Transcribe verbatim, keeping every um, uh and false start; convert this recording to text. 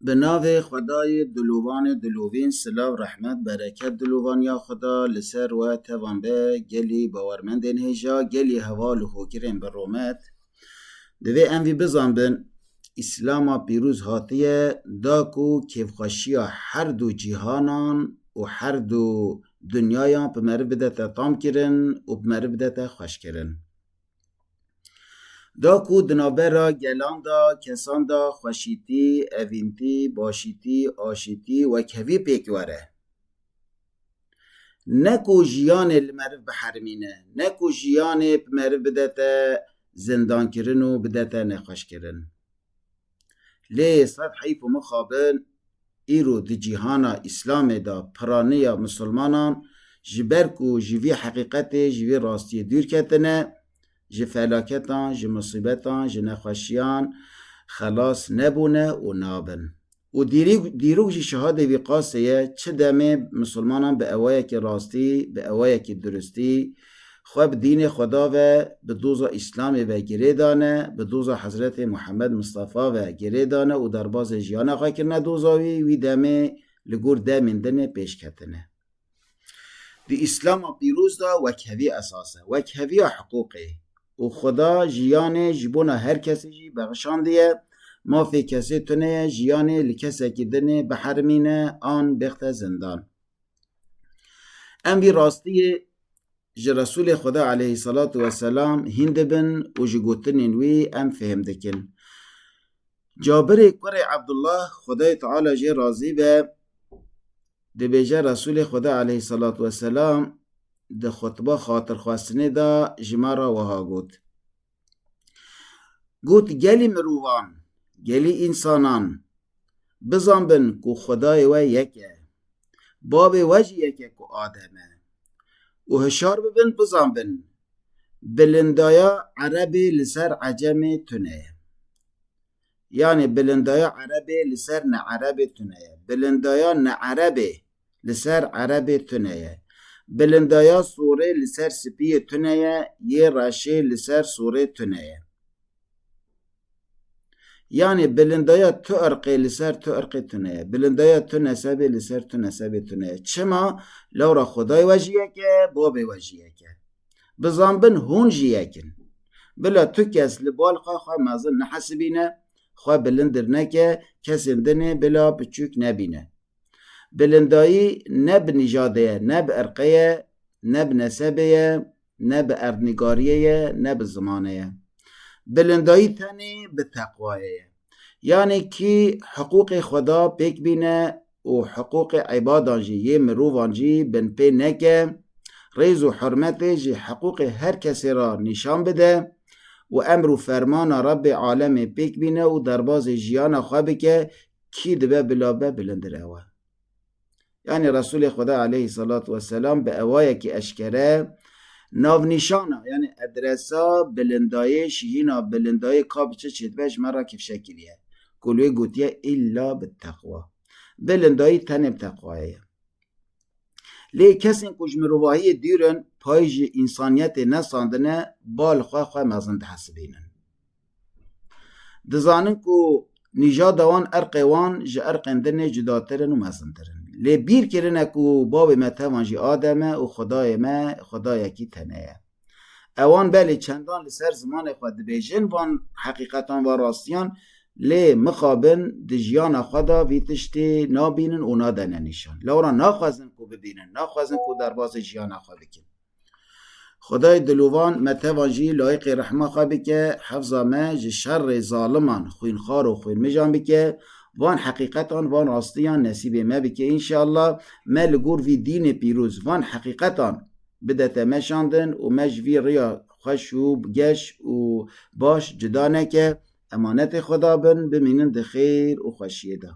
Bi navê Xwedayê dilovanê dilovîn, silav, rehmet, bereket, dilovaniya Xweda li ser we tevan be, gelî bawermendên hêja, gelî heval û hogirên bi rûmet. Divê em vî bizanbin, Îslama pîroz hatiye da ku kêfxweşiya her du cîhanan û her du dunyayan bi meriv bidete tamkirin û bi meriv bidete xweşkirin. Da ku di navbera gelan de, kesan de xweşîtî, evîntî, başîtî, aşîtî, wekhevî pêk were. Ne ku jiyanê li meriv biherimîne, ne ku jiyanê bi meriv bidete zindankirin û bidete nexweşkirin. Lê sed heyf û mixabin, îro di cîhana Îslamê de piraniya misilmanan ji ber ku ji vî heqîqetê, ji vî rastiyê dûr ketine, ji felaketan, ji musîbetan, ji nexweşiyan xelas nebûne û nabin. Û dîrî-, dîrok jî şahadê vî qasê ye, çi demê misilmanan bi ewayekî rastî, bi ewayekî durustî, xwe bi dînê Xweda ve, bi doza Îslamê ve girê dane, bi doza Hezretê Muhammed Mistefa ve girê dane û derbazê jiyana xwe kirine doza wî, wî demê li gor demên dinê pêş ketine. Di Îslama pîroz de wekhevî esas e, wekheviya hiqûqê. Û Xweda jiyanê ji bona her kesê jî bexşandiye, mafê kesê tune ye, jiyanê li kesekî dinê biherimîne an bêxte zindan. Em vî rastiyê ji Resûlê Xweda aleyhisselatu vesselam hîn dibin û ji gotinên wî em fêhm dikin. Cabirê kurê Ebdullah, Xwedayê Teala jê razî be, dibêje, Resûlê Xweda aleyhisselatu vesselam di xutba xatirxwestinê de ji me re wiha got. Got, gelî mirovan, gelî însanan, bizanbin ku Xwedayê we yek e. Bavê we jî yek e ku Adem e. Û hişar bibin, bizanbin, bilindaya Erebê li ser Ecemê tune ye. Yanî bilindaya Erebê li ser ne Erebê tune ye. Bilindaya ne Erebê li ser Erebê tune ye. Bilindaya sorê li ser spiyê tune ye, yê reşê li ser sorê tune ye. Yanî bilindaya tu irqê li ser tu irqê tune ye. Bilindaya tu nesebê li ser tu nesebê tune ye. Çima? Lewra Xwedayê we jî yek e, bavê we jî yek e. Bizanbin hûn jî yek in. Bila tu kes li bal xwe xwe mezin nehesibîne, xwe bilindir neke, kesên dinê bila piçûk nebîne. Bilindayî ne bi nîjadê ye, ne bi irqê ye, ne bi nesebê ye, ne bi erdnîgariyê ye, ne bi zimanê ye. Bilindayî tenê bi teqwayê ye. Yanî kî hiqûqê Xweda pêk bîne û hiqûqê îbadan jî, yê mirovan jî binpê neke, rêz û hurmetê ji hiqûqê her kesê re nîşan bide û emr û fermana Rebbê alemê pêk bîne û derbazê jiyana xwe bike, kî dibe bila be bilindir ew e. Yanî Resûlê Xweda aleyhisselatu vesselam bi ewayekî eşkere navnîşana, yanî edresa bilindayê, şihîna bilindayê ka bi çi çêdibe ji me re kifşe kiriye. Ku li wê gotiye, îlla bi teqwa. Bilindayî tenê bi teqwayê ye. Lê kesên ku ji mirovahiyê dûr in, pay ji însaniyetê nesandine, bal xwe xwe mezin dihesibînin. Dizanin ku nîjada wan, irqê wan ji irqên dinê cudatir in û mezintir in. Lê bîr kirine ku bavê me tevan jî Adem e û Xwedayê me Xwedayekî tene ye. Ewan belê çendan li ser zimanê xwe dibêjin van heqîqetan, van rastiyan, lê mixabin di jiyana xwe de vî tiştê nabînin û nadene nîşan. Lewra naxwazin ku bibînin, naxwazin ku derbasî jiyana xwe bikin. Xwedayê dilovan me tevan jî layiqê rehma xwe bike, hefza me ji şerê zaliman, xwînxar û xwînmijan bike, van heqîqetan, van rastiyan nesîbê me bike. Înşallah me li gor vî dînê pîroz van heqîqetan bidete meşandin û me ji vî riya xweş û geş û baş cuda neke. Emanetê Xweda bin, bimînin di xêr û xweşiyê de.